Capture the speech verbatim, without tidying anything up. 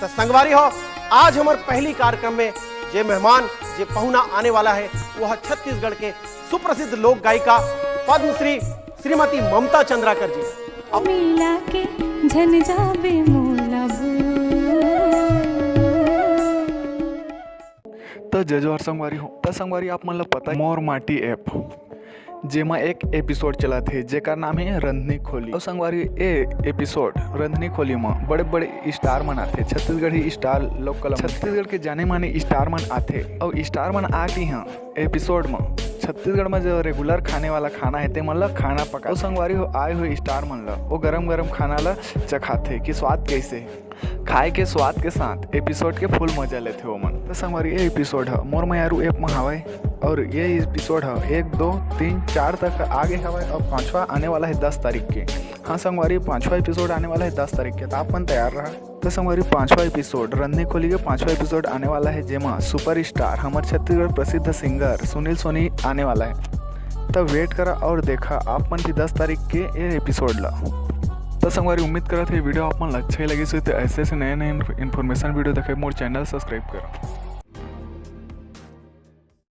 तो संगवारी हो, आज हमर पहली कार्यक्रम में जे मेहमान, जे पहुना आने वाला है, वो है छत्तीसगढ़ के सुप्रसिद्ध लोक गायिका पद्मश्री श्रीमती ममता चंद्राकर जी। मिला के झन जाबे मोला भूल। त जय जोहार संगवारी हो। त संगवारी, आप मन ल पता है मोर माटी ऐप, जेमा एक एपिसोड चलत हे, जेकर नाम हे रंधनी खोली। अउ संगवारी, ए एपिसोड रंधनी खोली म बड़े-बड़े स्टार मन आथे, छत्तीसगढ़ी स्टार, लोक कला, छत्तीसगढ़ के जाने माने स्टार मन आथे। अउ स्टार मन आके इहाँ एपिसोड म छत्तीसगढ़ म जो रेगुलर खाने वाला खाना हे, ते मन ल खाना पका। अउ संगवारी हो, आए हुए स्टार मन ल वो गरम-गरम खाना ल चखाथे कि स्वाद कैसे हे। खाए के स्वाद के साथ एपिसोड के फुल मजा लेथे ओमन। त संगवारी, ए एपिसोड ह मोर मयारू ऐप म हवय, अउ ये एपिसोड ह एक, दो, तीन, चार तक आगे हवय, अउ पांचवा आने वाला है दस तारीख के। हाँ संगवारी, पांचवा एपिसोड आने वाला है दस तारीख के, त आप मन तैयार रहा। त संगवारी, पांचवा एपिसोड, रंधनी खोली के पांचवा एपिसोड आने वाला है, जेमा सुपरस्टार, हमर छत्तीसगढ़ प्रसिद्ध सिंगर सुनील सोनी आने वाला है। त वेट करा अउ देखा आप मन भी दस तारीख के ए एपिसोड ला। त संगवारी, उम्मीद करत हे वीडियो आप मन ला अच्छा ही लगिस होही। त ऐसे ऐसे नए नए इन्फॉर्मेशन वीडियो देखे मोर चैनल सब्सक्राइब करा।